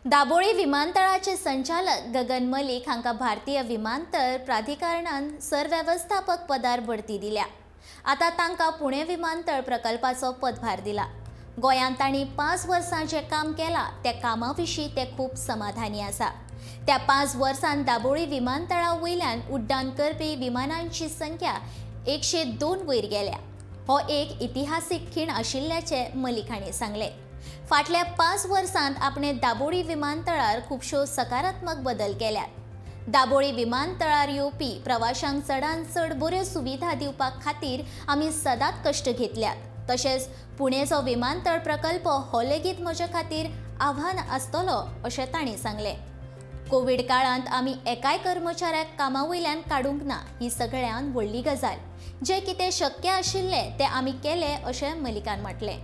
दाबोळी विमानतळाचे संचालक गगन मलिक हांकां भारतीय विमानतळ प्राधिकरणान सरवेवस्थापक पदार बढती दिल्या. आतां तांकां पुणे विमानतळ प्रकल्पाचो पदभार दिला. गोंयांत तांणी 5 वर्सां जें काम केलां त्या कामा विशीं ते खूब समाधानी आसा. त्या 5 वर्सांत दाबोळी विमानतळा वयल्यान उड्डाण करपी विमानांची संख्या 102 वयर गेल्या. हो एक इतिहासीक खीण आशिल्ल्याचें मलिक हांणी सांगलें. फाटल्या 5 वर्सांत आपणे दाबोळी विमानतळार खुबश्यो सकारात्मक बदल केल्यात. दाबोळी विमानतळार येवपी प्रवाशांक चडांत चड बऱ्यो सुविधा दिवपा खातीर आमी सदांच कश्ट घेतल्यात. तशेंच पुणेचो विमानतळ प्रकल्प हो लेगीत म्हजे खातीर आव्हान आसतलो अशें तांणी सांगलें. कोवीड काळांत आमी एकाय कर्मचाऱ्याक कामा वयल्यान काडूंक ना ही सगळ्यांत व्हडली गजाल. जें कितें शक्य आशिल्लें तें आमी केलें अशें मलिकान म्हटलें.